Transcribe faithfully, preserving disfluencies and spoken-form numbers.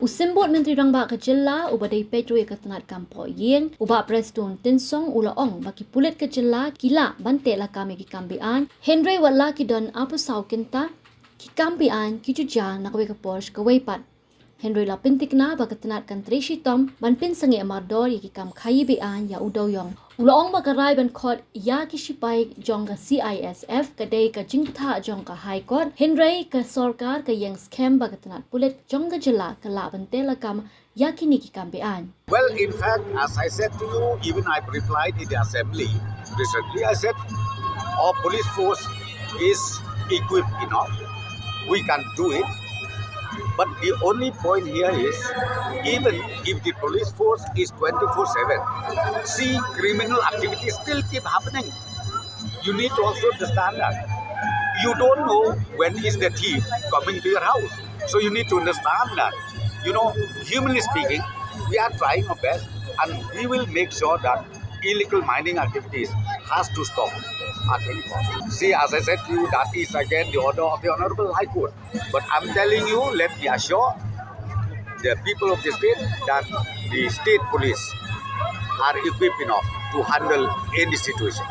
U Symbud Myntri Rangbah ka jylla uba dei peit ruh ïa ka tnat kam phohïing, u Bah Prestone Tynsong, u la ong ba ki pulit ka jylla ki lah ban teh lakam ïa ki kam beaiñ, hynrei wat la ki don arphew saw kynta, ki kam beaiñ ki ju jia na kawei ka por sha kawei pat. Hynrei la pynthikna ba ka tnat kan trei shitom ban pynsangeh mardor ïa ki kam khaïi beaiñ ïa u dewiong. U la ong ba ka rai ban khot ïa ki shipai jong ka C I S F ka dei ka jingthah jong ka High Court, hynrei ka sorkar ka ïeng skhem ba ka tnat pulit jong ka jylla ka lah ban teh lakam ïa kine ki kam beaiñ. Well, in fact, as I said to you, even I replied in the assembly recently, I said our police force is equipped enough. We can do it. But the only point here is, even if the police force is twenty-four seven, see, criminal activities still keep happening. You need to also understand that. You don't know when is the thief coming to your house. So you need to understand that. You know, humanly speaking, we are trying our best and we will make sure that illegal mining activities has to stop at any cost. See, as I said to you, that is again the order of the Honorable High Court. But I'm telling you, let me assure the people of the state that the state police are equipped enough to handle any situation.